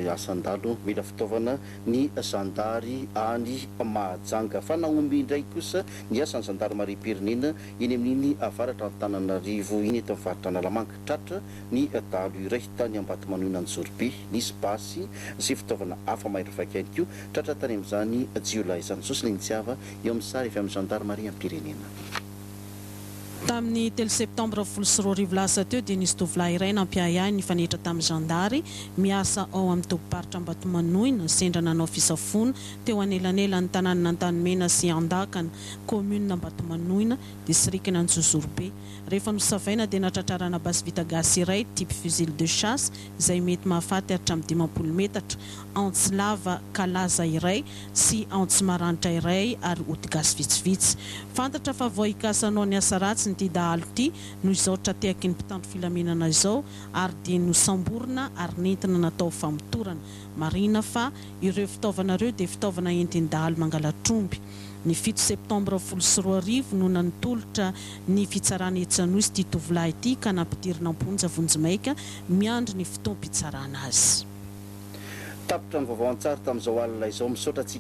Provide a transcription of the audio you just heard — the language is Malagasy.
Asan-dahalo mila fitaovana ny zandary any Mahajanga. Fa nahomby indray kosa ny asan'ny zandarimariam-pirenena eny amin'iny avaratra Antananarivo iny eto amin'ny faritra Analamanga. Tratra ny dahalo iray tany Ambatomanoina Anjozorobe. Nisy basy sy fitaovana hafa mahery vaika ihany koa tratra tany amin'izany jiolahy izany. Jocelyne Tsiava eo amin'ny sary avy amin'ny zandarimariam-pirenena. Tamin'ny telo septambra 2010 lasa teo dia nisy tovolahy iray nampiahiahy nifanehitra tamin'ny zandary miasa ao amin'ny tobim-paritra Ambatomanoina sendra nanao fisafoana teo anelanelan'ny tanànan'Antanimena sy Andakana, kaominina Ambatomanoina, distrikan'Anjozorobe. Rehefa nosavaina dia natratrarana basy vita gasy iray type fusil de chasse izay mety mahafaty hatramin'ny 50 metatra, antsy lava kalaza iray sy antsy maranitra iray ary ody gasy vitsivitsy. Fantatra fa vao hikasa hanao ny asa ratsiny ity dahalo ity noho izao tra-tehaky ny mpitandro filaminana izao ary dia nosamborina ary nentina natao famotorana. Marihina fa ireo fitaovana ireo dia fitaovana entin'ny dahalo mangalatr'omby. Ny fito septambra 2010 no nanotolotra ny fitsarana etsy Anosy ity tovolahy ity ka nampidirina am-ponja vonjimaika miandry ny fotoam-pitsarana azy. Tapitra ny vaovao an-tsary tamin'izao alina izao. Misaotra antsika.